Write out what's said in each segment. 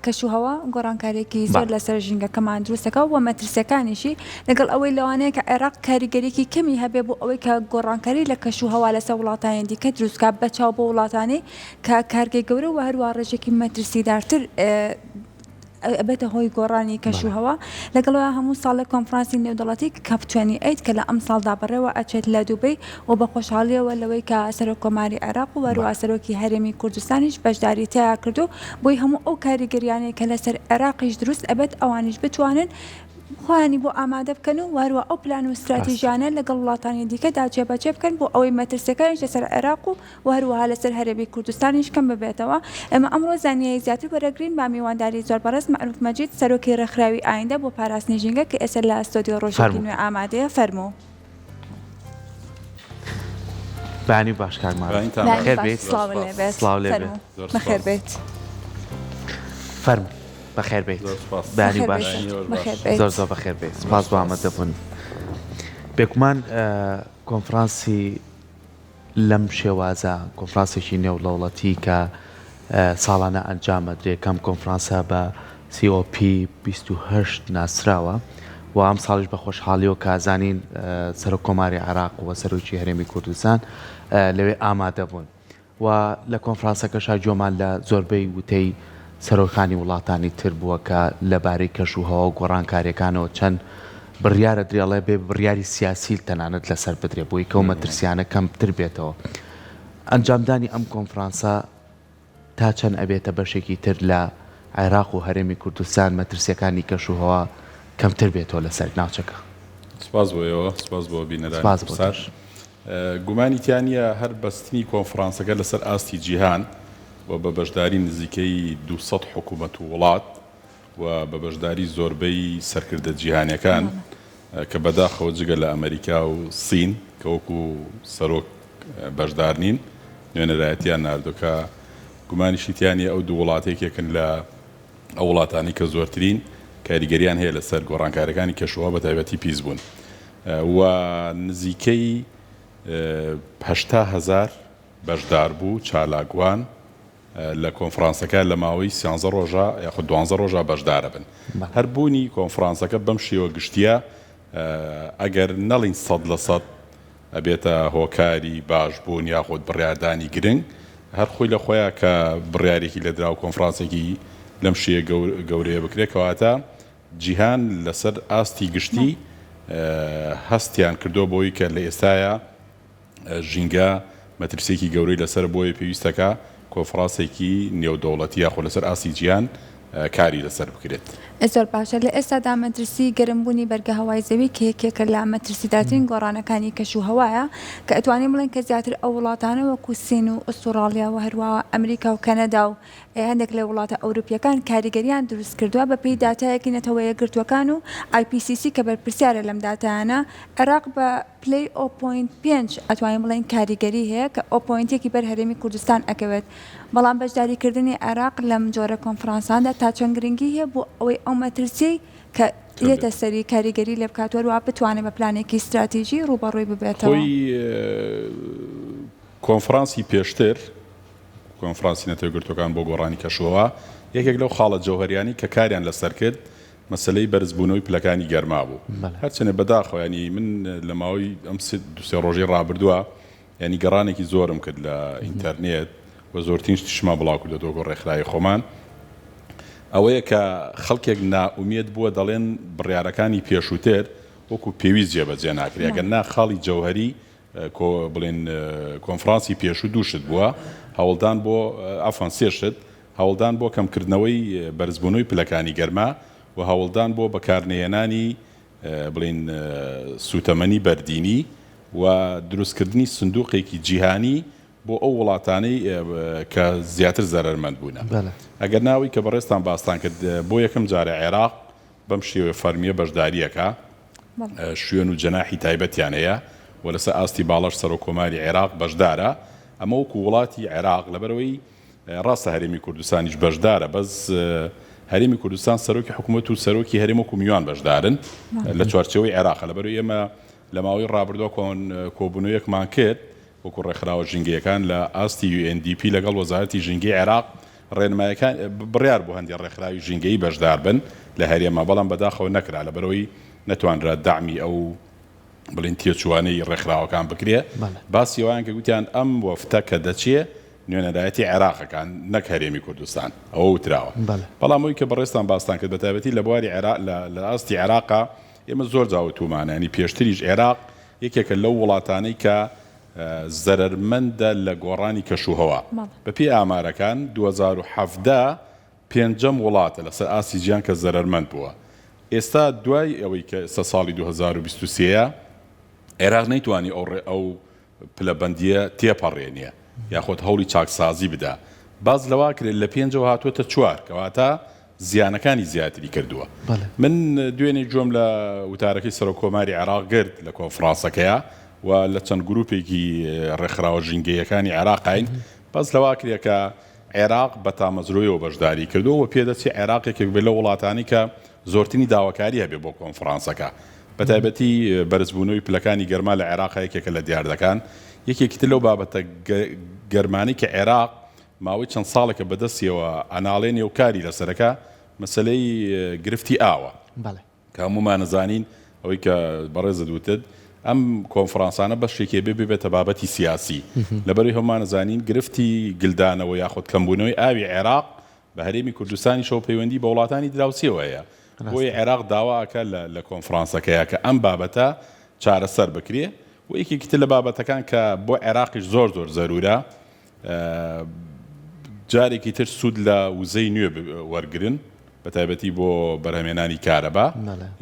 کەشوهەوا گۆڕانکارییەکی زۆر لەسەر ژینگەکەمان دروست دەکات و مەترسییەکانیشی، لەگەڵ ئەوەی لەوانەیە کە عێراق کاریگەرییەکی کەمی هەبێ بۆ ئەوەی کە گۆڕانکاری لە کەشوهەوا لەسەر وڵاتانی دیکە دروست بکات بە چاو بۆ وڵاتانی کە کارگەی گەورە و هەروەها ڕێژەیەکی مەترسیدارتر ئەبێتە هۆی گۆڕانی کەش و هەوا. لەگەڵ هەموو ساڵێک کۆنفرانسی نێودەوڵەتی COP 28 کە لە ئەمساڵدا بەڕێوە ئەچێت لە دوبەی و بە خۆشحاڵیەوە لەوەی کە سەرۆک کۆماری عێراق و هەروەها سەرۆکی هەرێمی کوردستانیش بەشداری تیا کرد و بۆی هەموو ئەو کاریگەریانەی کە لەسەر عێراقیش دروست ئەبێت ئەوانیش بتوانن خۆیانی بۆ ئامادە بکەن و هەروەها ئەو پلان و ستراتیژانە لەگەڵ وڵاتانی دیکەدا جێبەجێ بکەن بۆ ئەوەی مەترسیەکانیش لەسەر عێراق و و هەروەها لەسەر هەرێمی کوردستانیش کەم ببێتەوە. ئێمە ئەمڕۆ زانیاری زیاتر وەرەگرین بە میوانداری زۆر بەڕێز مەعروف مەجید سەرۆکی ڕێکخراوی ئایندە بۆ پاراستنی ژینگە کە ئێستا لە ستۆدیۆ ڕۆژێکی فەرموو. نوێ ئامادەیە. فەرموو. بەیانی باش کاک مەعروف. بەیانیتان بەیانی بەخێر باش بێیت. سڵاو لێ بێت. سڵاو لێ بێت. فەرموو. زۆر بەخێر سوپاس. بێیت. فەرموو. بەخێر بێیت. زۆر سوپاس. بەیانی بەخێر باش. بێیت. بەیانی باش. بەخێر بێیت. زۆر زۆر بەخێر بێیت. زۆر سپاس بۆ سوپاس. ئامادەبوون. بێگومان کۆنفرانسی لەم شێوازە کۆنفرانسێکی نێودەوڵەتی کە ساڵانە ئەنجام ئەدرێ کەم کۆنفرانسە بە COP 28 ناسراوە و ئەم ساڵیش بە خۆشحاڵیەوە کە زانین سەرۆک کۆماری عێراق و سەرۆکی هەرێمی کوردستان لەوێ ئامادە بوون و لە کۆنفرانسەکەشا گوێمان لە زۆربەی وتەی سەرۆکانی وڵاتانی تر بووە کە لە بارەی کەش و هەوا و گۆڕانکاریەکانەوە چەند بڕیارە درێ ئەڵێ بێ بڕیاری سیاسی تەنانەت لەسەر بدرێ بۆی کەو مەترسیانە کەمتر بێتەوە. ئەنجامدانی ئەم کۆنفرانسە تا چەند ئەبێتە بەشێکی تر لە عێراق و هەرێمی کوردستان مەترسیەکانی کەش و هەوا کەمتر بێتەوە لەسەر ناوچەکە؟ سپاس بۆ ئێوە، سپاس بۆ بینەرانی سپاس بۆ کوردسات. تۆش. گومانی تیا نییە هەر بەستنی کۆنفرانسەکە لەسەر ئاستی جیهان و بە بەشداری نزیکەی 200 حکوومەت و وڵات و بە بەشداری زۆربەی سەرکردە جیهانیەکان کە بەداخەوە جگە لە ئەمەریکا و سین کە وەکو سەرۆک بەشدار نین نوێنەرایەتیان ناردوە کە گومانیشی تیا نییە ئەو دوو وڵاتە یەکێکن لە ئەو وڵاتانەی کە زۆرترین کاریگەریان هەیە لەسەر گۆڕانکاریەکانی کەشوهەوا بەتایبەتی پیسبوون و نزیکەی 80 هەزار بەشداربوو چالاکوان لە کۆنفرانسەکە لە ماوەی سیانزە ڕۆژە یاخود دوانزە ڕۆژە بەشدارە بن. هەر بوونی کۆنفرانسەکە بەم شێوە گشتییە ئەگەر نەڵین 100% ئەبێتە هۆکاری باشبوون یاخود بڕیاردانی گرنگ، هەر خۆی لە خۆیا کە بڕیارێکی لێدراو کۆنفرانسێکی لەم شێوە گەورەیە بکرێت کەواتە جیهان لەسەر ئاستی گشتی هەستیان کردووە بەوەی کە لە ئێستایا ژینگە مەترسییەکی گەورەی لەسەرە بۆیە پێویستەکە کۆنفرانسێکی نێودەوڵەتی یاخود لەسەر ئاستی جیهان کاری لەسەر بکرێت. زۆر باشە لە ئێستادا مەترسی گەرمبوونی بەرگەهەوای زەوی کە یەکێکە لە مەترسیدارترین گۆڕانەکانی کەش و هەوایە کە ئەتوانین بڵێین کە زیاتر ئەو وڵاتانە وەکو سین و ئوستوڕاڵیا و هەروەها ئەمریکا و کەنەدا و هەندێک لە وڵاتە ئەوروپییەکان کاریگەریان دروستکردووە، بەپێی داتایەکی نەتەوە یەکگرتووەکان و IPCC کە بەرپرسیارە لەم داتایانە، عێراق بە پلەی o point پێنج ئەتوانین بڵێین کاریگەری هەیە کە o point یەکی بەر هەرێمی کوردستان ئەکەوێت، بەڵام بەشداریکردنی عێراق لەم جۆرە کۆنفرانساندا تا چەند گرنگی هەیە بۆ ئەوەی ئەو مەترسیەی کە یەتە سەری کاریگەری لێبکات و هەروەها بتوانێت بە پلانێکی ستراتیژی ڕووبەڕووی ببێتەوە؟ خۆی کۆنفرانسی پێشتر کۆنفرانسی نەتەوە یەکگرتووەکان بۆ گۆڕانی کەشوهەوا، یەکێک لەو خاڵە جەوهەریانەی کە کاریان لەسەر کرد، مەسەلەی بەرزبوونەوەی پلەکانی گەرما بوو. هەرچەندە بەداخەوە یانی من لە ماوەی ئەم دوو سێ ڕۆژەی ڕابردووە یانی گەڕانێکی زۆرم کرد لە ئینتەرنێت و زۆرترین شتیشمان بڵاو کردۆتەوە وەکو ڕێکخراوی خۆمان، ئەوەیە کە خەڵکێک نائومێد بووە دەڵێن بڕیارەکانی پێشووتر وەکو پێویست جێبەجێ ناکرێ، ئەگەر نا خاڵی جەوهەری کۆ بڵێن کۆنفرانسی پێشوو دوو شت بووە، هەوڵدان بۆ عەفوەن سێ شت، هەوڵدان بۆ کەمکردنەوەی بەرزبوونەوەی پلەکانی گەرما و هەوڵدان بۆ بەکارنەهێنانی بڵێن سووتەمەنی بەردینی و دروستکردنی سندوقێکی جیهانی بۆ ئەو وڵاتانەی کە زیاتر زەرەرمەند بوونە. ئەگەر نا ئەوەی کە بەڕێزتان باستان کرد بۆ یەکەم جارە عێراق بەم شێوە فەرمییە بەشدارییەکە شوێن و جەناحی تایبەتیان هەیە و لەسەر ئاستی باڵاش سەرۆک کۆماری عێراق بەشدارە، ئەمە وەکو وڵاتی عێراق، لەبەرئەوەی ڕاستە هەرێمی کوردستانیش بەشدارە بەس هەرێمی کوردستان سەرۆکی حکوومەت و سەرۆکی هەرێم وەکو میوان بەشدارن لە چوارچێوەی عێراق، لەبەرئەوەی ئێمە لە ماوەی ڕابردووە کۆبوونەوەیەکمان کرد وەکو ڕێکخراوە ژینگەیەکان لە ئاستی UNDP لەگەڵ وەزارەتی ژینگەی عێراق. ڕێنمایەکان بڕیار بوو هەندێ ڕێکخراوی ژینگەیی بەشدار بن لە هەرێما بەڵام بەداخەوە نەکرا لەبەرئەوەی نەتوانرا دەعمی ئەو بڵێین تێچووانەی ڕێکخراوەکان بکرێ. باسی ئەوەیان کرد گوتیان ئەم وەفدە کە دەچێ نوێنەرایەتی عێراق ئەکا نەک هەرێمی کوردستان ئەوە وتراوە. بەڵام ئەوی کە بەڕێزتان باستان کرد بەتایبەتی لە بواری عێراق لە ئاستی عێراقا ئێمە زۆر جا وتوومانە یانی پێشتریش عێراق یەکێکە لەو وڵاتانەی کە زەرەرمەندە لە گۆڕانی کەشوهەوا. بەپێی ئامارەکان 2017 پێنجەم وڵاتە لەسەر ئاستی جیهان کە زەرەرمەند بووە. ئێستا دوای ئەوەی کە ئێستا ساڵی 2023 ە عێراق نەیتوانی ئەو ئەو پلەبەندییە تێپەڕێنێ یاخود هەوڵی چاکسازی بدا. باس لەوە ئەکرێت لە پێنجەوە هاتووەتە چوار کەواتە زیانەکانی زیاتری کردووە. من دوێنێ گوێم لە وتارەکەی سەرۆک کۆماری عێراق گرت لە کۆنفرانسەکەیا و لە چەند گروپێکی ڕێکخراوە ژینگەییەکانی عێراقاین باس لەوە ئەکرێت کە عێراق بە تامەزرۆیەوە بەشداری کردووە و پێدەچێت عێراق یەکێک بێت لەو وڵاتانەی کە زۆرترین داواکاری هەبێت بۆ کۆنفرانسەکە. بەتایبەتی بەرزبوونەوەی پلەکانی گەرما لە عێراق یەکێکە لە دیاردەکان. یەکێکی تر لەو بابەتە گەرمانەی کە عێراق ماوەی چەند ساڵێکە بەدەستیەوە ئەناڵێنێ و کاری لەسەرەکە مەسەلەی گرفتی ئاوە. کە هەموومان ئەزانین ئەوەی کە بەڕێزت وتت ئەم کۆنفرانسانە بەشێکی ئەبێ ببێتە بابەتی سیاسی لەبەرەی هەموومان ئەزانین گرفتی گلدانەوە یاخود کەمبوونەوەی ئاوی عێراق بە هەرێمی کوردستانیشەوە پەیوەندی بە وڵاتانی دراوسێوە هەیە بۆیە عێراق داوا ئەکا لە کۆنفرانسەکەیا کە ئەم بابەتە چارەسەر بکرێ و یەکێکی تر لە بابەتەکان کە بۆ عێراقیش زۆر زۆر زەرورە جارێکی تر سوود لە وزەی نوێ وەرگرن بەتایبەتی بۆ بەرهەمێنانی کارەبا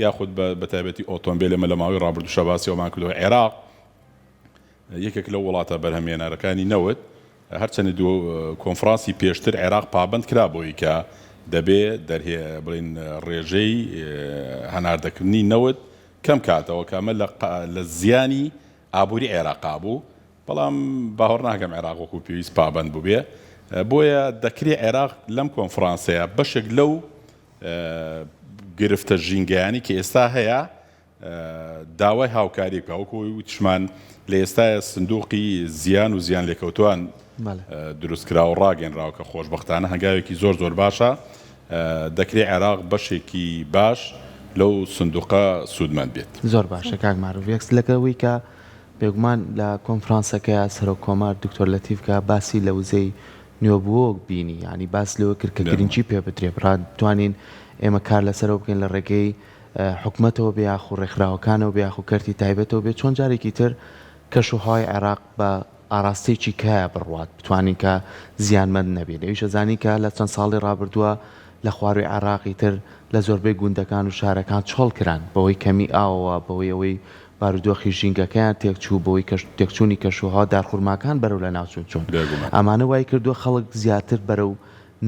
یاخود بەتایبەتی ئۆتۆمبیل ئێمە لە ماوەی ڕابردووشا باسی ئەومان کردەوە عێراق یەکێک لەو وڵاتە بەرهەمێنەرەکانی نەوت هەرچەندە دوو کۆنفرانسی پێشتر عێراق پابند کرا بۆی کە دەبێ دەرهێ بڵین ڕێژەی هەناردەکردنی نەوت کەم کاتەوە کە ئەمە لە زیانی ئابووری عێراقا بوو بەڵام باوەڕ ناکەم عێراق وەکو پێویست پابەند بووبێ، بۆیە دەکرێ عێراق لەم کۆنفرانسەیە بەشێک لەو گرفتە ژینگەیانەی کە ئێستا هەیە داوای هاوکاری بکا، وەکو ئەوەی وتیشمان لە ئێستایا سندوقی زیان و زیانلێکەوتووان دروستکرا و ڕاگەنراوە کە خۆشبەختانە هەنگاوێکی زۆر زۆر باشە، دەکرێ عێراق بەشێکی باش لەو سندوقە سوودمەند بێت. زۆر باشە کاک مەعروف یەکس لەگەڵ کە بێگومان لە کۆنفرانسەکەیا سەرۆک کۆمار دکتۆر لەتیف کە باسی لە وزەی نوێبووەوە بینی یانی باس لەوە کرد کە گرنگی پێ بدرێ بتوانین ئێمە کار لەسەرەوە بکەین لە ڕێگەی حکومەتەوە بێ یاخو ڕێکخراوەکانەوە بێ یاخو کەرتی تایبەتەوە بێ چۆن جارێکی تر کەش و هەوای عێراق بە ئاراستەیەکی کایە بڕوات بتوانین کە زیانمەند نەبین ئەویش ئەزانین کە لە چەند ساڵی ڕابردووە لە خوارووی عێراق ئیتر لە زۆربەی گوندەکان و شارەکان چۆڵ کران بەهۆی کەمی ئاوەوە بەهۆی ئەوەی بارودۆخی ژینگەکەیان تێکچوو بەهۆی کەش تێکچوونی کەشوهەوا دارخورماکان بەرەو لەناوچوون چوون بێگومان. ئەمانە وای کردووە خەڵک زیاتر بەرەو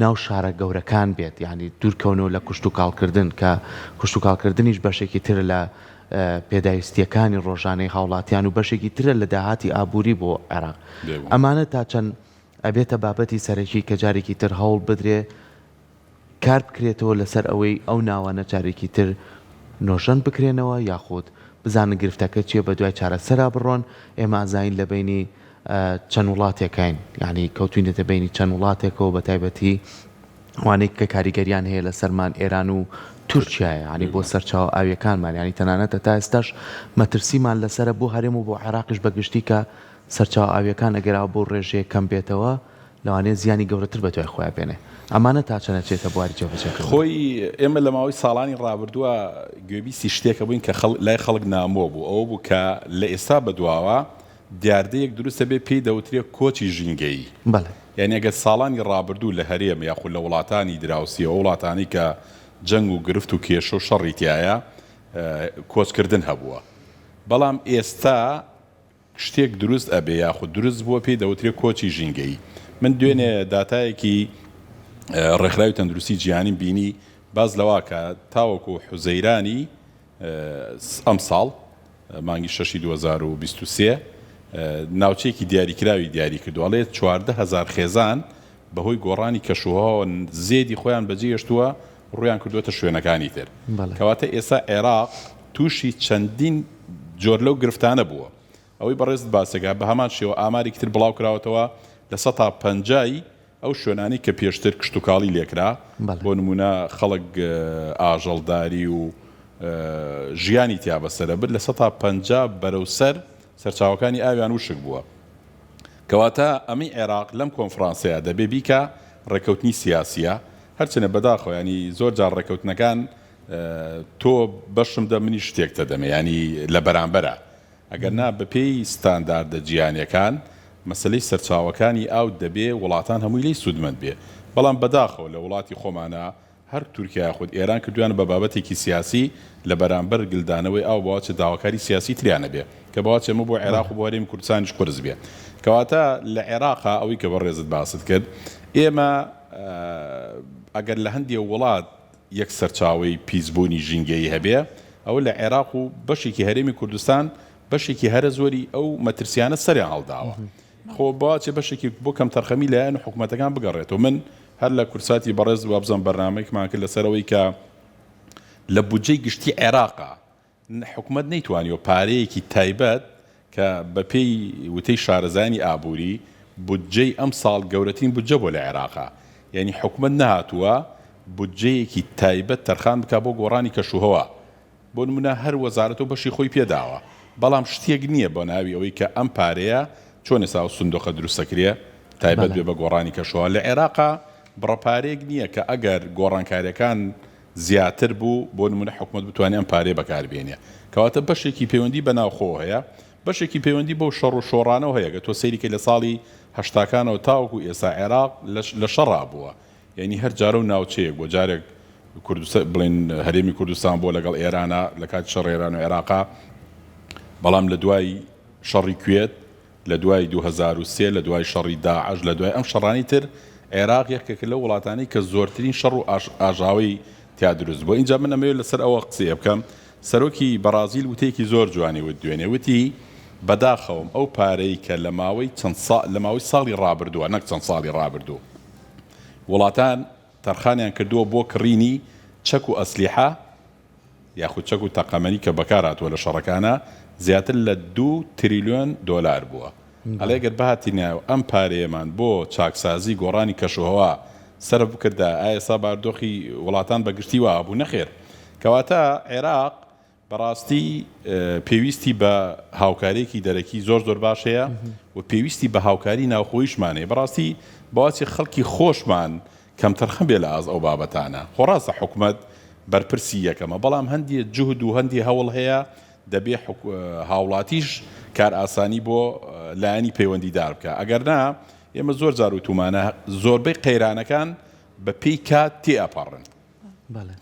ناو شارە گەورەکان بێت یانی دوورکەونەوە لە کوشتوکاڵکردن کە کوشتوکاڵکردنیش بەشێکی ترە لە پێداویستییەکانی ڕۆژانەی هاوڵاتیان و بەشێکی ترە لە داهاتی ئابووری بۆ عێراق بێگومان. ئەمانە تا چەند ئەبێتە بابەتی سەرەکی کە جارێکی تر هەوڵ بدرێ کار بکرێتەوە لەسەر ئەوەی ئەو ناوانە جارێکی تر نۆژەن بکرێنەوە یاخود بزانن گرفتەکە چیە بەدوای چارەسەرا بڕۆن، ئێمە ئەزانین لە بەینی چەند وڵاتێکاین یانی کەوتوینەتە بەینی چەند وڵاتێکەوە بەتایبەتی ئەوانەی کە کاریگەریان هەیە لەسەرمان ئێران و تورکیایە یانی بۆ سەرچاوە ئاویەکانمان یانی تەنانەت هەتا ئێستاش مەترسیمان لەسەرە بۆ هەرێم و بۆ عێراقیش بەگشتی کە سەرچاوە ئاویەکان ئەگەر ئاو بەو ڕێژەیە کەم بێتەوە لەوانەیە زیانی گەورەتر بەدوای خۆیا بێنێ. ئەمانە تا چەند ئەچێتە بواری جێبەجێکردنەوە؟ خۆی ئێمە لە ماوەی ساڵانی ڕابردووە گوێبیستی شتێکە بووین کە لای خەڵک نامۆ بوو، ئەوە بوو کە لە ئێستا بەدواوە دیاردەیەک دروست دەبێت پێی دەوترێت کۆچی ژینگەیی. بەڵێ. یانی ئەگەر ساڵانی ڕابردوو لە هەرێم یاخود لە وڵاتانی دراوسێ و ئەو وڵاتانەی کە جەنگ و گرفت و کێشە و شەڕی تیایە کۆچکردن هەبووە، بەڵام ئێستا شتێک دروست ئەبێ یاخود دروست بووە پێی دەوترێ کۆچی ژینگەیی. من دوێنێ داتایەکی ڕێکخراوی تەندروستی جیهانیم بینی باس لەوە کە تاوەکو حوزەیرانی ئەمساڵ مانگی شەشی 2023 ناوچەیەکی دیاریکراوی دیاری کردووە ئەڵێ 14 هەزار خێزان بەهۆی گۆڕانی کەشوهەواوە زێدی خۆیان بەجێهێشتووە ڕوویان کردووەتە شوێنەکانی تر. کەواتە ئێستا عێراق تووشی چەندین جۆر لەو گرفتانە بووە. ئەوەی بەڕێزت باسێکا بە هەمان شێوە ئامارێکی تر بڵاو کراوەتەوە لە سەتا پەنجای. ئەو شوێنانەی کە پێشتر کشتوکاڵی لێکرا، بۆ نموونە خەڵک ئاژەڵداری و ژیانی تیا بەسەرە برد، 50% بەرەو سەر سەرچاوەکانی ئاویان وشک بووە. کەواتە ئەمەی عێراق لەم کۆنفرانسەیە دەبێ بیکا ڕێککەوتنی سیاسییە، هەرچەندە بەداخەوە یانی زۆر جار ڕێککەوتنەکان تۆ بەشم دە منیش شتێک تەدەمێ یانی لە بەرامبەرا ئەگەر نا بەپێی ستانداردە جیهانیەکان مەسەلەی سەرچاوەکانی ئاو دەبێ وڵاتان هەمووی لێی سوودمەند بێ بەڵام بەداخەوە لە وڵاتی خۆمانا هەر تورکیا یاخود ئێران کردویانە بە بابەتێکی سیاسی لە بەرامبەر گلدانەوەی ئاو بەواچێ داواکاری سیاسی تریان هەبێ کە بەواچێ ئەمە بۆ عێراق و بۆ هەرێمی کوردستانیش قورس بێ کەواتە لە عێراقا ئەوەی کە بەڕێزت باست کرد ئێمە ئەگەر لە هەندێ وڵات یەک سەرچاوەی پیسبوونی ژینگەیی هەبێ، ئەوە لە عێراق و بەشێکی هەرێمی کوردستان بەشێکی هەرە زۆری ئەو مەترسیانە سەریان هەڵداوە. خۆ باچێ بەشێکی بۆ کەمتەرخەمی لایەن و حکومەتەکان بگەڕێتەوە. من هەر لە کورساتی بەڕێز وابزانم بەرنامەیەکمان کرد لەسەر ئەوەی کە لە بودجەی گشتی عێراقا حکومەت نەیتوانیوە پارەیەکی تایبەت کە بەپێی وتەی شارەزایانی ئابووری بودجەی ئەمساڵ گەورەترین بودجە بووە لە عێراقا، یانی حکومەت نەهاتووە بودجەیەکی تایبەت تەرخان بکات بۆ گۆڕانی کەشوهەوا، بۆ نموونە هەر وەزارەتەو بەشی خۆی پێداوە، بەڵام شتێک نییە بە ناوی ئەوەی کە ئەم پارەیە چۆن ئێستا ئەو سندوقە دروستەکرێ تایبەت بێ بە گۆڕانی کەشوهەوا لە عێراقا بڕە پارەیەک نییە کە ئەگەر گۆڕانکارییەکان زیاتر بوو، بۆ نموونە حکومەت بتوانێ ئەم پارەیە بەکار بێنێ. کەواتە بەشێکی پەیوەندی بە ناوخۆوە هەیە، بەشێکی پەیوەندی بەو شەڕ و شۆڕانەوە هەیە کە تۆ سەیری کەی لە ساڵی هەشتاکانەوە تاوەکو ئێستا عێراق لە شەڕا بووە. یانی هەر جارە و ناوچەیەک بووە، جارێک کوردستان بڵێین هەرێمی کوردستان بووە لەگەڵ ئێرانا لە کاتی شەڕی ئێران و عێراقا، بەڵام لە دوای شەڕی کوێت لە دوای 2003، لە دوای شەڕی داعش، لە دوای ئەم شەڕانەی تر، عێراق یەکێکە لەو وڵاتانەی کە زۆرترین شەڕ و ئاژاوەی تیا دروست بووە. ئینجا من ئەمەوێت لەسەر ئەوە قسەیە بکەم، سەرۆکی بەڕازیل وتەیەکی زۆر جوانی وت دوێنێ، وتی، بەداخەوەم ئەو پارەی کە لە ماوەی چەند سا لە ماوەی ساڵی ڕابردووە، نەک چەند ساڵی ڕابردوو، وڵاتان تەرخانیان کردووە بۆ کڕینی چەک و ئەسلیحە، یاخود چەک و تەقەمەنی کە بەکار هاتووە لە شەڕەکانا زیاتر لە دوو تریلیۆن دۆلار بووە. ئەڵێ گەر بهاتینایە و ئەم پارەیەمان بۆ چاکسازی گۆڕانی کەشوهەوا سەرف بکردایە ئایا ئێستا بارودۆخی وڵاتان بە گشتی وا ئەبوو؟ نەخێر. کەواتە عێراق بەڕاستی پێویستی بە هاوکاریەکی دەرەکی زۆر زۆر باش هەیە و پێویستی بە هاوکاری ناوخۆیشمان هەیە. بەڕاستی بەواچێ خەڵکی خۆشمان کەمتەرخەم بێ لە ئاست ئەو بابەتانە. خۆ ڕاستە حکومەت بەرپرسی یەکەمە، بەڵام هەندێ جوهد و هەندێ هەوڵ هەیە دەبێ هاوڵاتیش کارئاسانی بۆ لایەنی پەیوەندیدار بکا. ئەگەر نا ئێمە زۆر جار وتومانە زۆربەی قەیرانەکان بە پێی کات تێئەپەڕن.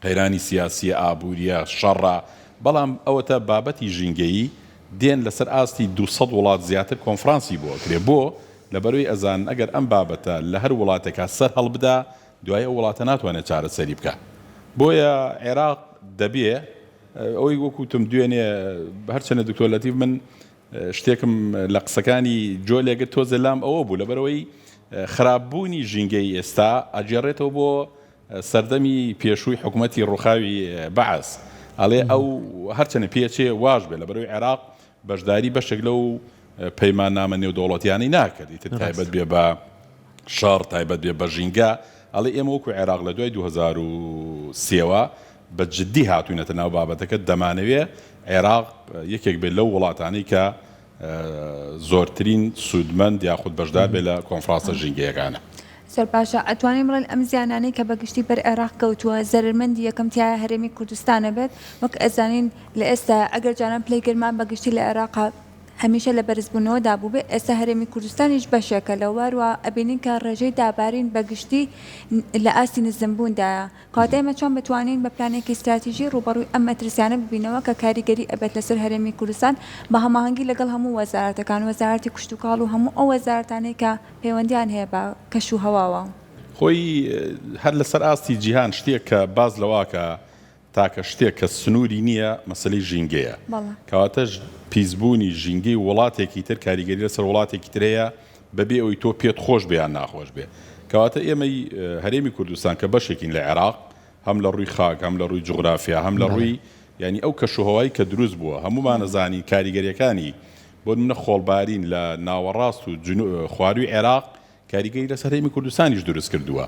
قەیرانی سیاسییە، ئابوورییە، شەڕە، بەڵام ئەوەتا بابەتی ژینگەیی دێن لەسەر ئاستی 200 وڵات زیاتر کۆنفرانسی بۆ ئەکرێ، بۆ؟ لەبەرئەوەی ئەزانن ئەگەر ئەم بابەتە لە هەر وڵاتێکا سەر هەڵبدا دوایی ئەو وڵاتە ناتوانێ چارەسەری بکا. بۆیە عێراق دەبێ ئەوەی وەکو وتم دوێنێ هەرچەندە دکتۆر لەتیف من شتێکم لە قسەکانی جۆ لێگرت تۆزێ لام ئەوە بوو لەبەرئەوەی خراپبوونی ژینگەی ئێستا ئەگێڕێتەوە بۆ سەردەمی پێشووی حکومەتی ڕووخاوی بەعس ئەڵێ ئەو هەرچەنە پێچێ واش بێ لەبەرەوەی عێراق بەشداری بەشێک لەو پەیماننامە نێودەوڵەتیانەی ناکرد ئیتر تایبەت بێ بە شەڕ تایبەت بێ بە ژینگە ئەڵێ ئێمە وەکو عێراق لە دوای 2003ەوە بە جددی هاتوینەتە ناو بابەتەکە دەمانەوێ عێراق یەکێک بێت لەو وڵاتانەی کە زۆرترین سوودمەند یاخود بەشدار بێت لە کۆنفرانسە ژینگەیەکانە. زۆر باشە ئەتوانین بڵێن ئەم زیانانەی کە بە گشتی بەر عێراق کەوتووە زەرەرمەندی یەکەم تیایا هەرێمی کوردستانە بێت وەک ئەزانین لە ئێستا ئەگەر جاران پلەی گەرما بە گشتی لە عێراقا هەمیشە لە بەرزبوونەوەدا بووبێ ئێستا هەرێمی کوردستانیش بەشێکە لەو واروا ئەبینین کە ڕێژەی دابارین بە گشتی لە ئاستی نزمبووندایە کەواتە ئێمە چۆن بتوانین بە پلانێکی ستراتیژی ڕووبەڕووی ئەم مەترسیانە ببینەوە کە کاریگەری ئەبێت لەسەر هەرێمی کوردستان بە هەماهەنگی لەگەڵ هەموو وەزارەتەکان، وەزارەتی کشتوکاڵ و هەموو ئەو وەزارەتانەی کە پەیوەندیان هەیە بە کەش و هەواوە؟ خۆی هەر لەسەر ئاستی جیهان شتێک کە باس لەوەکا تاکە شتێک کە سنووری نییە مەسەلەی ژینگەیە. کەواتە پیسبوونی ژینگەی وڵاتێکی تر کاریگەری لەسەر وڵاتێکی تر هەیە بەبێ ئەوەی تۆ پێت خۆش بێ یان ناخۆش بێ. کەواتە ئێمەی هەرێمی کوردستان کە بەشێکین لە عێراق هەم لە ڕووی خاک هەم لە ڕووی جوغرافیا هەم لە ڕووی یانی ئەو کەشوهەوای کە دروست بووە هەموومان ئەزانین کاریگەریەکانی بۆ نمونە خۆڵبارین لە ناوەڕاست و خوارووی عێراق. کاریگەری لەسەر هەرێمی کوردستانیش دروست کردووە.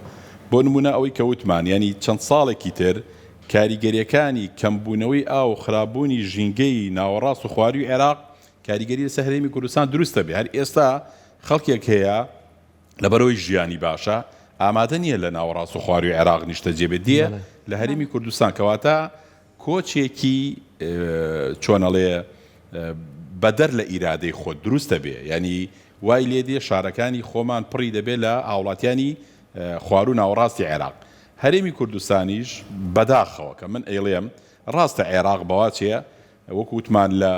بۆ نموونە ئەوەی کە وتمان یانی چەند ساڵێکی تر کاریگەرییەکانی کەمبوونەوەی ئاو و خراپبوونی ژینگەی ناوەڕاست و خوارووی عێراق کاریگەری لەسەر هەرێمی کوردستان دروست دەبێت. هەر ئێستا خەڵکێک هەیە لەبەرئەوەی ژیانی باشە ئامادە نییە لە ناوەڕاست و خوارووی عێراق نیشتەجێ بێت دێ لە هەرێمی کوردستان کەواتە کۆچێکی چۆن ئەڵێ بەدەر لە ئیرادەی خۆت دروست دەبێ یانی وای لێ دێ شارەکانی خۆمان پڕی دەبێ لە هاوڵاتیانی خواروو ناوەڕاستی عێراق هەرێمی کوردستانیش بەداخەوە کە من ئەیڵێم ڕاستە عێراق بەواچێ وەکو وتمان لە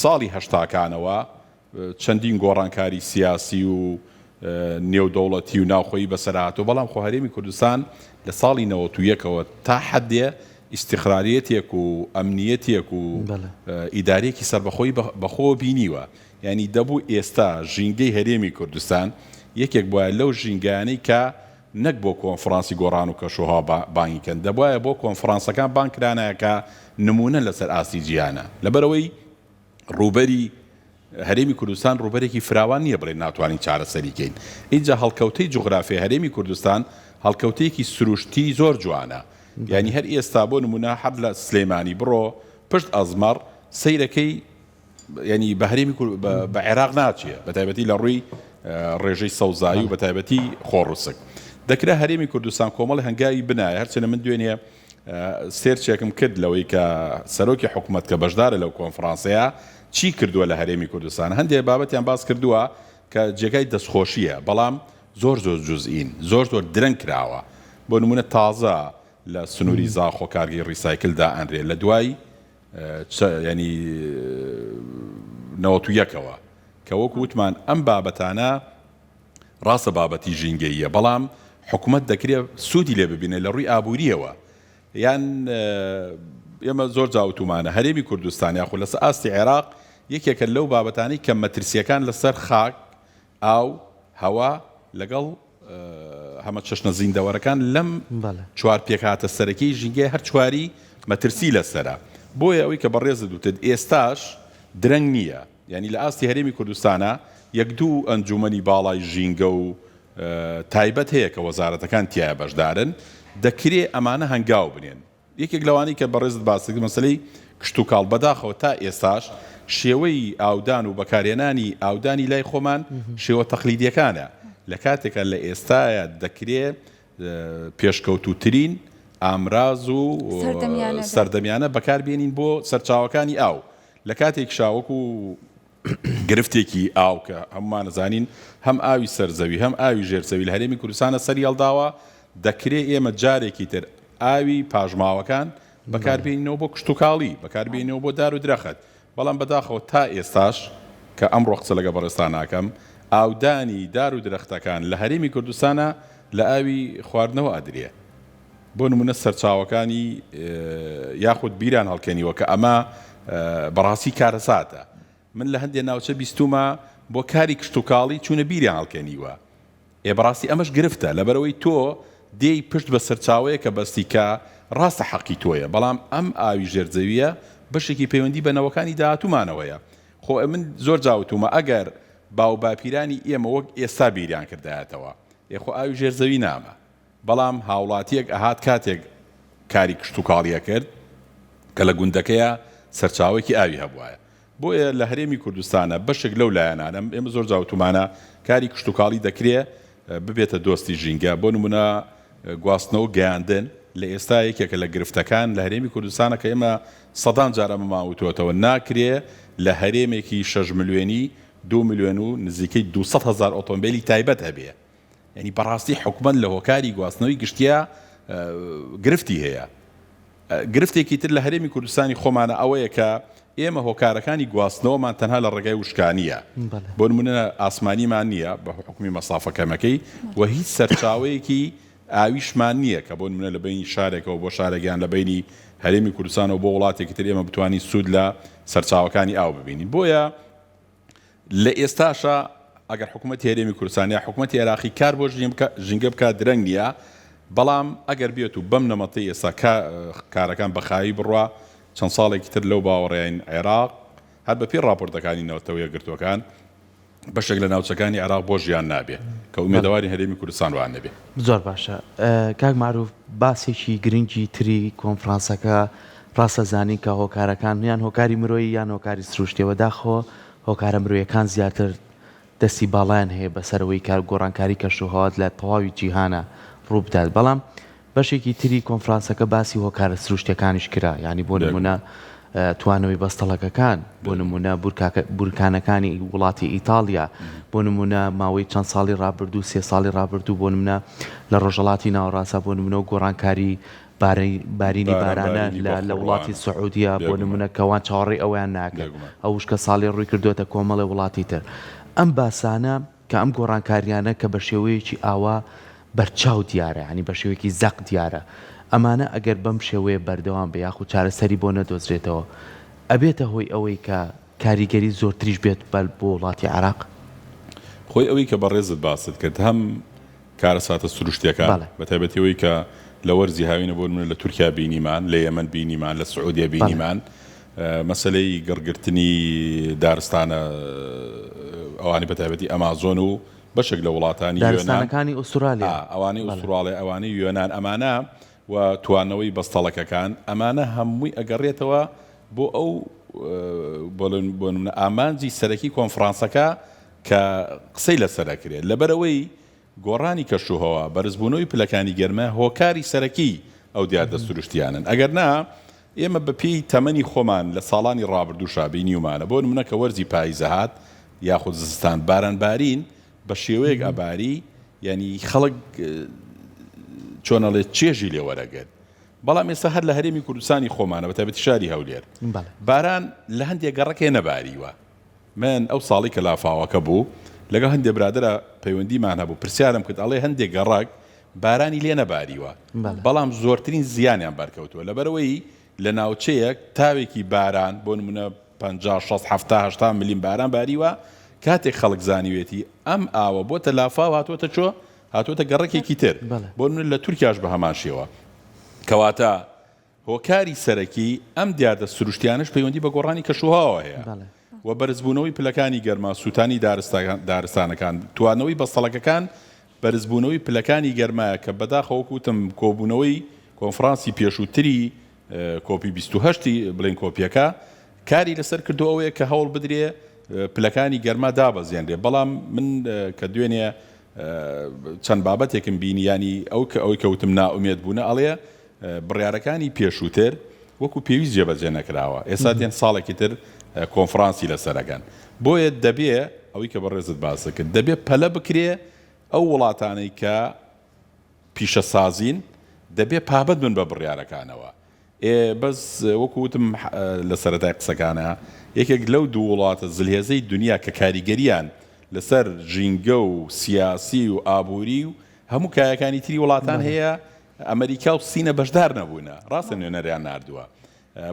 ساڵی هەشتاکانەوە چەندین گۆڕانکاری سیاسی و نێودەوڵەتی و ناوخۆیی بەسەر هاتووە، بەڵام خۆ هەرێمی کوردستان لە ساڵی 91 ەوە تا حەدێ ئیستیقراریەتێک و ئەمنیەتێک و ئیدارەیەکی سەربەخۆی بەخۆوە بینیوە. یانی دەبوو ئێستا ژینگەی هەرێمی کوردستان یەکێک بوایە لەو ژینگانەی کە نەک بۆ کۆنفڕانسی گۆڕان و کەشوهەوا بانگی کەن، دەبوایە بۆ کۆنفڕانسەکان بانگ کرانایە کە نموونەن لەسەر ئاستی جیهانە. لەبەرئەوەی ڕووبەری هەرێمی کوردستان ڕووبەرێکی فراوان نییە بڵێین ناتوانین چارەسەری کەین. ئینجا هەڵکەوتەی جوغرافیای هەرێمی کوردستان هەڵکەوتەیەکی سروشتی زۆر جوانە. یانی هەر ئێستا بۆ نموونە هەر لە سلێمانی بڕۆ پشت ئەزمەڕ سەیرەکەی یانی بە هەرێمی بە عێراق ناچێ بە تایبەتی لە ڕووی ڕێژەی سەوزایی و بە تایبەتی خۆڕسک. دەکرا هەرێمی کوردستان کۆمەڵی هەنگاوی بنایە هەرچەندە من دوێنێ سێرچێکم کرد لەوەی کە سەرۆکی حکومەت کە بەشدارە لەو کۆنفرانسەیە چی کردووە لە هەرێمی کوردستان هەندێک بابەتیان باس کردووە کە جێگای دەستخۆشیە بەڵام زۆر زۆر جزئین زۆر زۆر درەنگ کراوە بۆ نمونە تازە لە سنووری زاخۆ کارگەی ڕیسایکل دائەنرێ لە دوای ینی نەوەت و یەکەوە کە وەکو وتمان ئەم بابەتانە ڕاستە بابەتی ژینگەییە بەڵام حکومەت دەکرێ سوودی لێ ببینێ لە ڕووی ئابوورییەوە یان ئێمە زۆر جاوتومانە هەرێمی کوردستان یاخود لەسەر ئاستی عێراق یەکێکە لەو بابەتانەی کە مەترسیەکان لەسەر خاک ئاو هەوا لەگەڵ هەمە چەشنە زیندەوەرەکان لەم چوار پێکهاتە سەرەکی ژینگەی هەر چواری مەترسی لەسەرە بۆیە ئەوەی کە بەڕێزت وتت ئێستاش درەنگ نییە یانی لە ئاستی هەرێمی کوردستانا یەک دوو ئەنجومەنی باڵای ژینگە و تایبەت هەیە کە وەزارەتەکان تیایا بەشدارن، دەکرێ ئەمانە هەنگاو بنێن. یەکێک لەوانەی کە بەڕێزت باست کرد مەسەلەی کشتوکاڵ، بەداخەوە تا ئێستاش شێوەی ئاودان و بەکارهێنانی ئاودانی لای خۆمان شێوە تەقلیدیەکانە، لە کاتێکا لە ئێستایا دەکرێ پێشکەوتووترین ئامراز و سەردەمیانە بەکاربێنین بۆ سەرچاوەکانی ئاو. لە کاتێکیشا وەکو گرفتێکی ئاو کە هەموومان ئەزانین هەم ئاوی سەر زەوی هەم ئاوی ژێر زەوی لە هەرێمی کوردستانە سەری هەڵداوە، دەکرێ ئێمە جارێکی تر ئاوی پاشماوەکان بەکاربێنینەوە بۆ کشتوکاڵی، بەکاربێنینەوە بۆ دار و درەخت، بەڵام بەداخەوە تا ئێستاش کە ئەمڕۆ قسە لەگەڵ بەڕێزتان ئەکەم ئاودانی دار و درەختەکان لە هەرێمی کوردستانا لە ئاوی خواردنەوە ئەدرێ. بۆ نمونە سەرچاوەکانی یاخود بیران هەڵکەنیوە کە ئەمە بەڕاستی کارەساتە. من لە هەندێ ناوچە بیستومە بۆ کاری کشتوکاڵی چونە بیریان هەڵکەنیوە. ئێ بەڕاستی ئەمەش گرفتە لەبەرئەوەی تۆ دێی پشت بە سەرچاوەیەکە بەستی کە ڕاستە حەقی تۆیە بەڵام ئەم ئاوی ژێر زەویە بەشێکی پەیوەندی بە نەوەکانی داهاتوومانەوەیە خۆ من زۆر جا وتومە ئەگەر باوباپیرانی ئێمە وەک ئێستا بیریان کردایەتەوە ئێ خۆ ئاوی ژێر زەوی ناما بەڵام هاوڵاتیەک ئەهات کاتێک کاری کشتوکاڵی ئەکرد کە لە گوندەکەیا سەرچاوەیەکی ئاوی هەبوایە. بۆیە لە هەرێمی کوردستانە بەشێک لەو لایەنانە ئێمە زۆر جار وتومانە کاری کشتوکاڵی دەکرێ ببێتە دۆستی ژینگە بۆ نمونە گواستنەوە گەیاندن لە ئێستا یەکێکە لە گرفتەکان لە هەرێمی کوردستانە کە ئێمە سەدان جار ئەمەمان وتوەتەوە ناکرێ لە هەرێمێکی شەش ملیۆنی دوو ملیۆن و نزیکەی 200 هەزار ئۆتۆمبیلی تایبەت هەبێ یانی بەڕاستی حکومەت لە هۆکاری گواستنەوەی گشتیا گرفتی هەیە. گرفتێکی تر لە هەرێمی کوردستانی خۆمانە ئەوەیە کە ئێمە هۆکارەکانی گواستنەوەمان تەنها لە ڕێگای وشکانییە. بۆ نمونە ئاسمانیمان نییە بە حوکمی مەسافە کەمەکەی و هیچ سەرچاوەیەکی ئاویشمان نییە کە بۆ نمونە لە بەینی شارێکەوە بۆ شارێک یان لە بەینی هەرێمی کوردستانەوە بۆ وڵاتێکی تر ئێمە بتوانین سوود لە سەرچاوەکانی ئاو ببینین. بۆیە لە ئێستاشا ئەگەر حکوومەتی هەرێمی کوردستان یا حکوومەتی عێراقی کار بۆ ژینگە بکات درەنگ نییە، بەڵام ئەگەر بێت و بەم نەمەتەی ئێستا کارەکان بە خاوی بڕوا چەند ساڵێکی تر لەو باوەڕەین عێراق هەر بەپێی ڕاپۆرتەکانی نەتەوە یەکگرتووەکان. بەشێک لە ناوچەکانی عێراق بۆ ژیان نابێ کە ئومێدەوارین هەرێمی کوردستان وا نەبێ. زۆر باشە کاک مەعروف باسێکی گرنگی تری کۆنفرانسەکە ڕاستە زانین کە هۆکارەکان یان هۆکاری مرۆیی یان هۆکاری سروشتیە بەداخەوە هۆکارە مرۆیەکان زیاتر دەستی باڵایان هەیە بەسەر ئەوەی کە گۆڕانکاری کەشوهەوا لە تەواوی جیهانا ڕووبدات بەڵام بەشێکی تری کۆنفرانسەکە باسی هۆکارە سروشتیەکانیش کرا یانی بۆ نمونە توانەوەی بەستەڵەکەکان بۆ نمونە بورکانەکانی وڵاتی ئیتاڵیا بۆ نمونە ماوەی چەند ساڵی ڕابردوو سێ ساڵی ڕابردوو بۆ نمونە لە ڕۆژەڵاتی ناوەڕاستە بۆ نمونە و گۆڕانکاری بارینی بارانە لە وڵاتی سعودیە بۆ نمونە کەوان چاوەڕێی ئەویان ناکرد ئەو وشکە ساڵی ڕووی کردوێتە کۆمەڵی وڵاتی تر ئەم باسانە کە ئەم گۆڕانکاریانە کە بە شێوەیەکی ئاوا بەرچاو دیارە یانی بە شێوەیەکی زەق دیارە ئەمانە ئەگەر بەم شێوەیە بەردەوام بێ یاخود چارەسەری بۆ نەدۆزرێتەوە ئەبێتە هۆی ئەوەی کە کاریگەری زۆرتریش بێت بە بۆ وڵاتی عێراق؟ خۆی ئەوەی کە بەڕێزت باست کرد هەم کارەساتە سروشتیەکان بەڵێ. بە تایبەتی ئەوەی کە لە وەرزی هاوینە بۆ نمونە لە تورکیا بینیمان، لە یەمەن بینیمان، لە سعودیە بەڵێ. بینیمان، مەسەلەی گڕگرتنی دارستانە ئەوانەی بە تایبەتی ئەمازۆن و بەشێک لە وڵاتانی یۆنان، دارستانەکانی ئوسترالیا، ئا ئەوانەی بەڵێ. ئوستراڵیا، ئەوانەی یۆنان، ئەمانە و توانەوەی بەستەڵەکەکان، ئەمانە هەمووی ئەگەڕێتەوە بۆ ئەو بۆ نمونە ئامانجی سەرەکی کۆنفرانسەکە کە قسەی لەسەر ئەکرێت، لەبەرئەوەی گۆڕانی کەشوهەوا، بەرزبوونەوەی پلەکانی گەرما هۆکاری سەرەکی ئەو دیاردە سروشتییانەن، ئەگەرنا ئێمە بەپێی تەمەنی خۆمان لە ساڵانی ڕابردووشا بینیومانە، بۆ نمونە کە وەرزی پاییز ئەهات یاخود زستان باران بارین بە شێوەیەک ئەباری یانی خەڵک چۆن ئەڵێ چێژی لێ وەرەگرت، بەڵام ئێستا هەر لە هەرێمی کوردستانی خۆمانە بەتایبەتی شاری هەولێر باران لە هەندێک گەڕەکێ نەباریوە. من ئەو ساڵەی کە لافاوەکە بوو لەگەڵ هەندێ برادەرا پەیوەندیمان هەبوو پرسیارم کرد ئەڵێ هەندێ گەڕەک بارانی لێ نەباریوە بەڵام زۆرترین زیانیان بەرکەوتووە لەبەرئەوەی لە ناوچەیەک تاوێکی باران بۆ نمونە 50 60 70 80 ملیم باران باریوە کاتێک خەڵک زانیوێتی ئەم ئاوە بۆتە لافاو هاتووەتە چۆ هاتووەتە گەڕەکێکی تر بۆ نمونە لە تورکیاش بە هەمان شێوە کەواتە هۆکاری سەرەکی ئەم دیاردە سروشتیانەش پەیوەندی بە گۆڕانی کەشوهەواوە هەیە و بەرزبوونەوەی پلەکانی گەرما، سووتانی دارستانەکان، توانەوەی بەستەڵەکەکان، بەرزبوونەوەی پلەکانی گەرمایە کە بەداخەوە وەکو وتم کۆبوونەوەی کۆنفرانسی پێشووتری کۆپی 28 بڵێین کۆپیەکە کاری لەسەر کردو ئەوەیە کە هەوڵ بدرێ پلەکانی گەرما دابەزێنرێ بەڵام من کە دوێنێ چەند بابەتێکم بینی ینی ئەو کە ئەوەی کەوتم نائومێد بوونە ئەڵێ بڕیارەکانی پێشووتر وەکو پێویست جێبەجێ نەکراوە، ئێستا دێن ساڵێکی تر کۆنفرانسی لەسەر ئەکەن. بۆیە دەبێ ئەوەی کە بەڕێزت باست کرد، دەبێ پەلە بکرێ ئەو وڵاتانەی کە پیشەسازین دەبێ پابەند بن بە بڕیارەکانەوە. ئێ بەس وەکو وتم لە سەرەتای قسەکانا یەکێک لەو دوو وڵاتە زلهێزەی دونیا کە کاریگەریان لەسەر ژینگە و سیاسی و ئابووری و هەموو کایەکانی تری وڵاتان هەیە ئەمەریکا و سینە بەشدار نەبوونە، ڕاستە نوێنەریان ناردووە،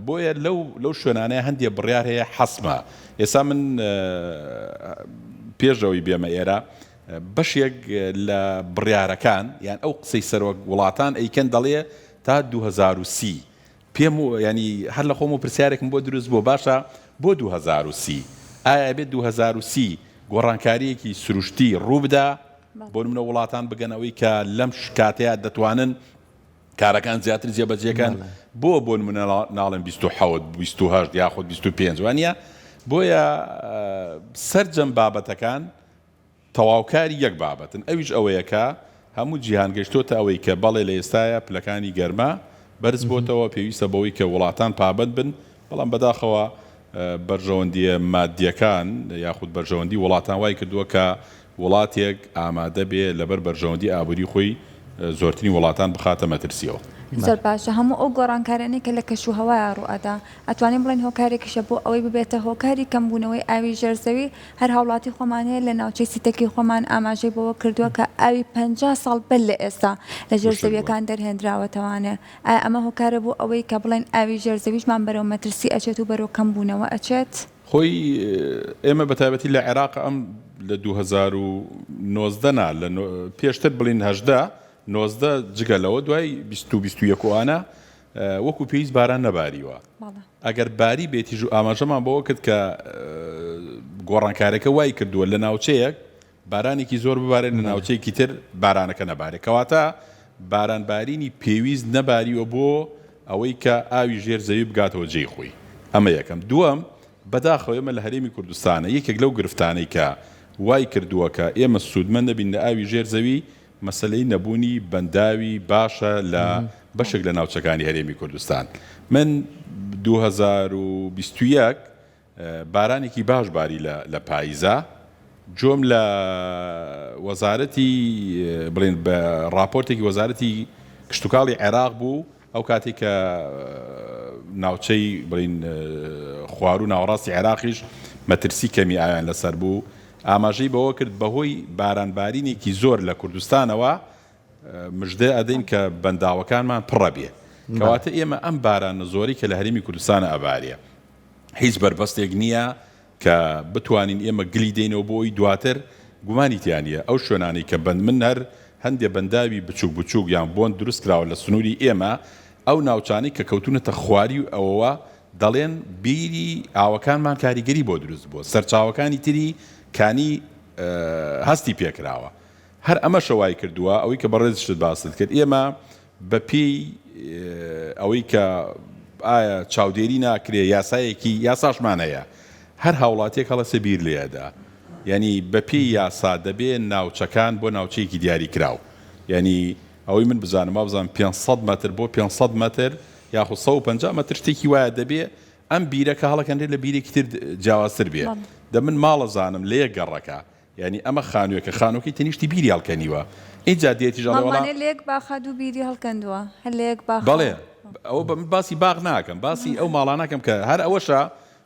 بۆیە لەو لەو شوێنانەیە هەندێ بڕیار هەیە حەسمە. ئێستا من پێش ئەوەی بێمە ئێرە بەشێک لە بڕیارەکان یان ئەو قسەی سەرۆک وڵاتان ئەیکەن دەڵێ تا 2030 پێم ینی هەر لە خۆم و پرسیارێکم بۆ دروست بۆ باشە بۆ 2030 ئایا بێت 2030 گۆڕانکاریەکی سروشتی ڕووبدا بۆ نمونە وڵاتان بگەن ئەوەی کە لەم کاتەیە دەتوانن کارەکان زیاتر جێبەجێکەن بۆ بۆ نمونە ناڵێن 27 28 یاخود 25 وانە بۆیە سەرجەم بابەتەکان تەواوکاری یەک بابەتن ئەویش ئەوەیە کە هەموو جیهان گەشتۆتە ئەوەی کە بەڵێ لە ئێستاە پلەکانی گەرما بەرز بۆتەوە پێویستە بەوەی کە وڵاتان پابند بن بەڵام بەداخەوە بەرژەوەندییە مادییەکان یاخود بەرژەوەندی وڵاتان وای کردووە کە وڵاتێک ئامادە بێ لەبەر بەرژەوەندی ئابووری خۆی زۆرترین وڵاتان بخاتە مەترسییەوە. زۆر باشە هەموو ئەو گۆڕانکاریانەی کە لە کەش و هەوایا ڕووئەدا ئەتوانین بڵێین هۆکارێکیشە بۆ ئەوەی ببێتە هۆکاری کەمبوونەوەی ئاوی ژێر زەوی هەر هاوڵاتی خۆمان هەیە لە ناوچەی سیتەکی خۆمان ئاماژەی بەوە کردووە کە ئاوی 50 ساڵ بەر لە ئێستا لە ژێر زەویەکان دەرهێنراوەتەوانێ ئایا ئەمە هۆکارە بۆ ئەوەی کە بڵێین ئاوی ژێر زەویشمان بەرەو مەترسی ئەچێت و بەرەو کەم بوونەوە ئەچێت؟ خۆی ئێمە بە تایبەتی لە عێراق ئەم لە 2019 نا لە پێشتر بڵین 18 19 جگە لەوە دوای 20 و 21 و ئانە. وەکو پێویست باران نەباریوە. ئەگەر باری بێتیش و ئاماژەمان بەوە کرد کە گۆڕانکارەکە وای کردووە لە ناوچەیەک بارانێکی زۆر ببارێت لە ناوچەیەکی تر بارانەکە نەبارێت کەواتە باران بارینی پێویست نەباریوە بۆ ئەوەی کە ئاوی ژێر زەوی بگاتەوە جێی خۆی ئەمە یەکەم دووەم بەداخەوە ئێمە لە هەرێمی کوردستانە یەکێک لەو گرفتانەی کە وای کردووە کە ئێمە سوودمەند نەبین لە ئاوی ژێر زەوی مەسەلەی نەبوونی بەنداوی باشە لە بەشێک لە ناوچەکانی هەرێمی کوردستان. من 2021 بارانێکی باش باری لە پاییزا، گوێم لە وەزارەتی بڵێن بە ڕاپۆرتێکی وەزارەتی کشتوکاڵی عێراق بوو ئەو کاتێک کە ناوچەی بڵین خواروو ناوەڕاستی عێراقیش مەترسی کەمی ئاویان لەسەر بوو ئاماژەی بەوە کرد بەهۆی بارانبارینێکی زۆر لە کوردستانەوە مژدە ئەدەین کە بەنداوەکانمان پڕە بێ کەواتە ئێمە ئەم بارانە زۆرەی کە لە هەرێمی کوردستانە ئەبارێ هیچ بەربەستێک نییە کە بتوانین ئێمە گلی دەینەوە بۆ ئەوی دواتر گومانی تیا نییە ئەو شوێنانەی کە بەند من هەر هەندێ بەنداوی بچوک بچوک یان بۆند دروست کراوە لە سنووری ئێمە ئەو ناوچانەی کە کەوتوونەتە خواری ئەوەوە دەڵێن بیری ئاوەکانمان کاریگەری بۆ دروست بووە سەرچاوەکانی تری کانی هەستی پێکراوە هەر ئەمەشە وای کردووە ئەوەی کە بەڕێزیشت باست کرد ئێمە بە پێی ئەوەی کە ئایا چاودێری ناکرێ یاسایەکی یاساشمان هەیە هەر هاوڵاتیەک هەڵەسێ بیر لێ ئەدا یانی بە پێی یاسا دەبێ ناوچەکان بۆ ناوچەیەکی دیاری کراو یانی ئەوەی من بزانم وابزانم 500 مەتر بۆ 500 مەتر یاخود 150 مەتر شتێکی وایە دەبێ ئەم بیرە کە هەڵەکەنرێت لە بیرێکی تر جیاوازتر بێ دە من ماڵە زانم لە یەک گەڕەکە یانی ئەمە خانووێکە خانووەکەی تەنیشتی بیری هەڵکەنیوە ئینجا دێتیش ئەڵێ وەڵا. ماڵمانێ لە یەک باخا دوو بیری هەڵکەندووە هەر لە یەک باخا. بەڵێ ئەوە بە من باسی باخ ناکەم باسی ئەو ماڵانەکەم کە هەر ئەوەشە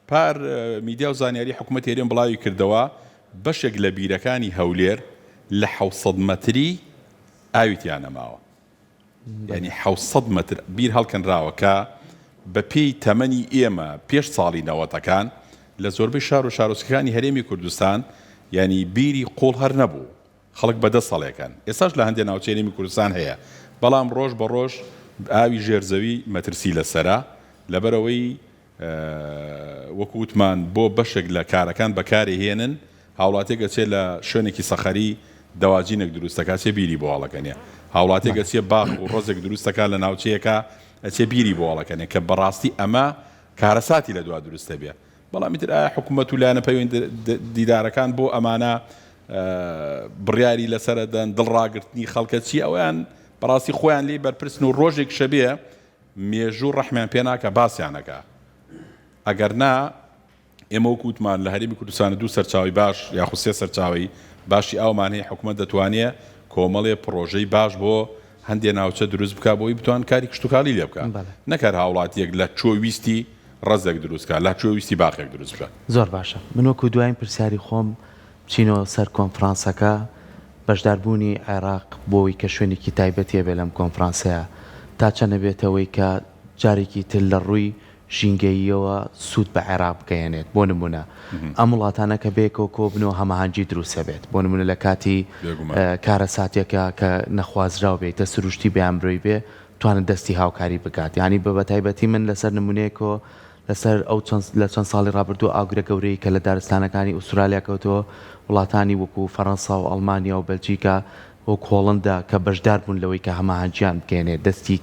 پار میدیا و زانیاری حکوومەتی هەرێم بڵاوی کردەوە بەشێک لە بیرەکانی هەولێر لە 700 مەتری ئاوی تیا نەماوە. یانی 700 مەتر بیر هەڵکەنراوە کە بە پێی تەمەنی ئێمە پێش ساڵی نەوەتەکان لە زۆربەی شار و شارۆچکەکانی هەرێمی کوردستان یانی بیری قوڵ هەر نەبوو خەڵک بە دەست هەڵێکەن ئێستاش لە هەندێ ناوچەی هەرێمی کوردستان هەیە بەڵام ڕۆژ بە ڕۆژ ئاوی ژێر زەوی مەترسی لەسەرە لەبەرئەوەی وەکو وتمان بۆ بەشێک لە کارەکان بەکارێ هێنن، هاوڵاتیەک ئەچێ لە شوێنێکی سەخەری دەواجینێک دروست دەکا ئەچێ بیری بۆ هەڵەکەنێ، هاوڵاتیەک ئەچێ باخ و ڕەزێک دروست دەکا لە ناوچەیەکا ئەچێ بیری بۆ هەڵەکەنێ کە بەڕاستی ئەمە کارەساتی لە دوا دروست دەبێ. بەڵام ئیتر ئایا حکومەت و لایەنە پەیوەندیدارەکان بۆ ئەمانە بڕیاری لەسەر ئەدەن، دڵ ڕاگرتنی خەڵکە چیە ئەوەیان بەڕاستی خۆیان لێی بەرپرسن و ڕۆژێک شەبێ مێژوو ڕەحمیان پێ ناکا باسیان ئەکا ئەگەر نا ئێمە وەکو وتمان لە هەرێمی کوردستان دوو سەرچاوەی باش یاخود سێ سەرچاوەی باشی ئاومان هەیە حکومەت دەتوانێ کۆمەڵێ پڕۆژەی باش بۆ هەندێ ناوچە دروست بکا بۆی بتوان کاری کشتوکاڵی لێ بکا نەک هەر هاوڵاتیەک لە کوێ ویستی ڕەزێک دروست کا لە کوێ ویستی باخێک دروست بکا. زۆر باشە من وەکو دواین پرسیاری خۆم بچینەوە سەر کۆنفرانسەکە، بەشداربوونی عێراق بۆوەی کە شوێنێکی تایبەتی هەبێت لەم کۆنفرانسەیا، تا چەند ئەبێتەوەی کە جارێکی تر لە ڕووی ژینگەییەوە سوود بە عێراق بگەیەنێت، بۆ نموونە ئەم وڵاتانە کە بەیەکەوە کۆبنەوە هەماهەنگی دروست ئەبێت، بۆ نموونە لە کاتی کارەساتێکا کە نەخوازراو بێ، تە سروشتی بێ یان مرۆیی بێ، بتوانن دەستی هاوکاری بگات، یانی بە بەتایبەتی من لەسەر نموونەیەکەوە لەسەر ئەو چەند لە چەند ساڵی ڕابردوو ئاگرە گەورەی کە لە دارستانەکانی ئوسترالیا کەوتەوە، وڵاتانی وەکو فەرەنسا و ئەڵمانیا و بەلجیکا وەک هۆڵندا کە بەشدار بوون لەوەی کە هەماهەنگیان بگەیەنێ دەستی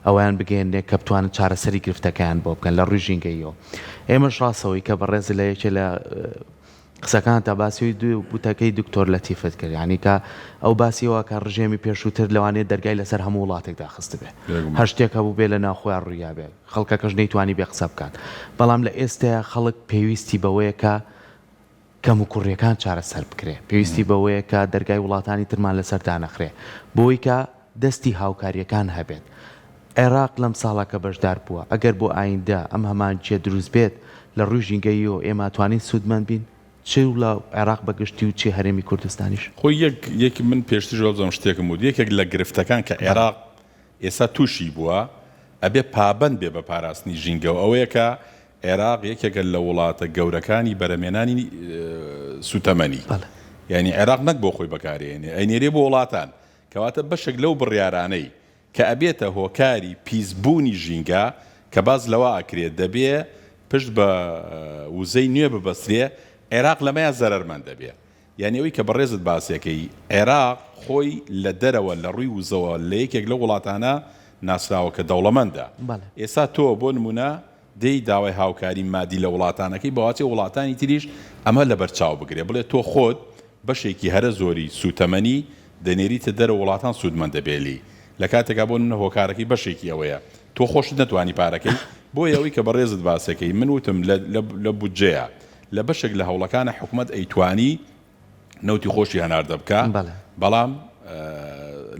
ئەوەیان بگەیەنێ کە بتوانن چارەسەری گرفتەکەیان بۆ بکەن لە ڕووی ژینگەییەوە. ئێمەش ڕاستە ئەوەی کە بەڕێزت لە یەکێ لە قسەکانتا باسی وتەکەی دکتۆر لەتیفت کرد یانی کە ئەو باسی ئەوە کە ڕژێمی پێشووتر لەوانەیە دەرگای لەسەر هەموو وڵاتێک داخستبێ هەر شتێک هەبوو بێ لە ناوخۆیان ڕوویابێ خەڵکەکەش نەیتوانی بێ قسە بکات بەڵام لە ئێستەیا خەڵک پێویستی بەوەیە کە کەموکوڕیەکان چارەسەر بکرێ پێویستی بەوەیە کە دەرگای وڵاتانی ترمان لەسەر دانەخرێ بۆی کە دەستی هاوکاریەکان هەبێت عێراق لەم ساڵە کە بەشدار بووە، ئەگەر بۆ ئایندە ئەم هەماهەنگییە دروست بێت، لە ڕووی ژینگەییەوە ئێمە ئەتوانین سوودمەند بین، چ لە عێراق بە گشتی و چ هەرێمی کوردستانیش. خۆی یەک یەک من پێشتریش وابزانم شتێکم وت، یەکێک لە گرفتەکان کە عێراق ئێستا تووشی بووە، ئەبێ پابەند بێ بە پاراستنی ژینگەوە، ئەوەیە کە عێراق یەکێکە لە وڵاتە گەورەکانی بەرەمێنانی سووتەمەنی. یانی عێراق نەک بۆ خۆی بەکارێنێ، ئەینێرێ بۆ وڵاتان. کەواتە بەشێک لەو بڕیارانەی. کە ئەبێتە هۆکاری پیس بوونی ژینگە کە باس لەوە ئەکرێ دەبێ پشت بە وزەی نوێ ببەسترێ عێراق لەمەیا زەرەرمەند دەبێ یانی ئەوەی کە بەڕێزت باسی ئەکەی عێراق خۆی لە دەرەوە لە ڕووی وزەوە لە یەکێک لەو وڵاتانە ناسراوە کە دەوڵەمەندە ئێستا تۆ بۆ نمونە دێی داوای هاوکاری مادی لە وڵاتان ئەکەی بەواچێ وڵاتانی تریش ئەمە لەبەر چاو بگرێ بڵێ تۆ خۆت بەشێکی هەرە زۆری سوتەمەنی دەنێریتە دەرەوە وڵاتان سودمەند دەبێ لێی لە کاتێکا بۆ نمونە هۆکارەکەی بەشێکی ئەوەیە تۆ خۆشت نەتوانی پارەکەی بۆیە ئەوەی کە بەڕێزت باسەکەی من وتم لە لە بودجەیە لە بەشێک لە هەوڵەکانە حکومەت ئەیتوانی نەوتی خۆشی هەناردە بکا بەڵام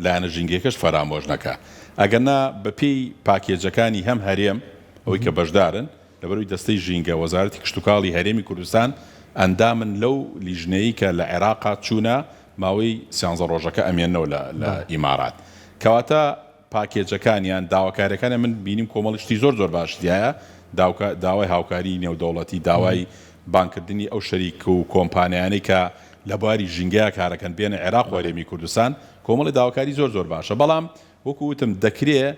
لایەنە ژینگەکەش فەرامۆش نەکا ئەگەرنا بەپێی پاکێجەکانی هەم هەرێم ئەوەی کە بەشدارن لەبەرەوەی دەستەی ژینگە وەزارەتی کشتوکاڵی هەرێمی کوردستان ئەندامن لەو لیژنەیە کە لە عێراقا چوونە ماوەی سیانزە ڕۆژەکە ئەمێنەوە لە ئیمارات کەواتە پاکێجەکانیان داواکاریەکانیان من بینیم کۆمەڵی شتی زۆر زۆر باشی تیایە داوکا داوای هاوکاری نێودەوڵەتی داوای بانگکردنی ئەو شەریک و کۆمپانیانەی کە لە بواری ژینگەیا کارەکەن بێنە عێراق و هەرێمی کوردستان کۆمەڵی داواکاری زۆر زۆر باشە بەڵام وەکو وتم دەکرێ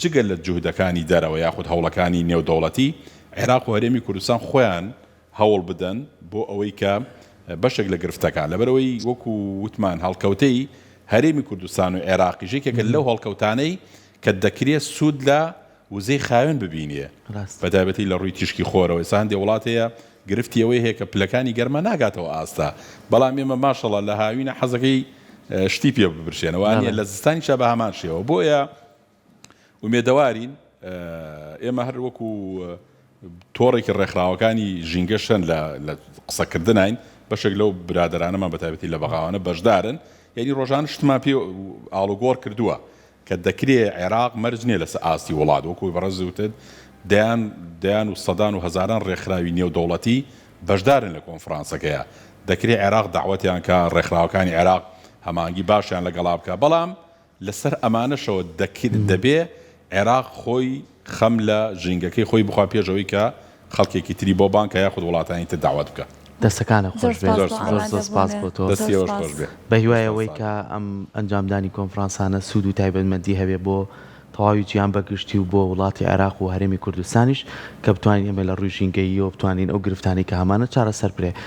جگە لە جوهدەکانی دەرەوە یاخود هەوڵەکانی نێودەوڵەتی عێراق و هەرێمی کوردستان خۆیان هەوڵ بدەن بۆ ئەوەی کە بەشێک لە گرفتەکان، لەبەرئەوەی وەکو وتمان هەڵکەوتەی هەرێمی کوردستان و عێراقیش یەکێکە لەو هەڵکەوتانەی کە دەکرێ سوود لە وزەی خاوێن ببینێ بەتایبەتی لە ڕووی تیشکی خۆرەوە. ئێستا هەندێ وڵات هەیە گرفتی ئەوەی هەیە کە پلەکانی گەرما ناگاتەوە ئاستە، بەڵام ئێمە ماشەڵا لە هاوینە حەزەکەی شتی پێ ببرشێنە وانیە لە زستانیشا بە هەمان شێوە. بۆیە ئومێدەوارین ئێمە هەر وەکو تۆڕێکی ڕێکخراوەکانی ژینگەش هەن لە قسەکردنین بەشێک لەو برادەرانەمان بە تایبەتی لە بەغاوانە بەشدارن یعنی ڕۆژانە شتمان پێ ئاڵوگۆڕ کردووە کە دەکرێ عێراق مەرج نییە لەسەر ئاستی وڵات وەکو بەڕێز وتت دەیان دەیان و سەدان و هەزاران ڕێکخراوی نێودەوڵەتی بەشدارن لە کۆنفرانسەکەیە دەکرێ عێراق دەعوەتیان کە ڕێکخراوەکانی عێراق هەماهەنگی باشیان لەگەڵا بکە بەڵام لەسەر ئەمانەشەوە دەکرد دەبێ عێراق خۆی خەم لە ژینگەکەی خۆی بخوا پێش ئەوەی کە خەڵکێکی تری بۆ بانگ کا یاخود وڵاتانی تر دەعوەت بکا. دەستەکانت زۆر خۆش بێت سپاس بۆ زۆر زۆر سپاس بۆ ئامادەبوونت. تۆ. زۆر دەستی ئێوەش سپاس. خۆش بێ. بە هیوای دەستتان ئەوەی ساغ کە ئەم ئەنجامدانی کۆنفرانسانە سوود و تایبەتمەندی هەبێ بۆ تەواوی جیهان بە گشتی و بۆ وڵاتی عێراق و هەرێمی کوردستانیش کە بتوانین ئێمە لە ڕووی ژینگەییەوە بتوانین ئەو گرفتانەی کە هەمانە چارەسەر بکرێ.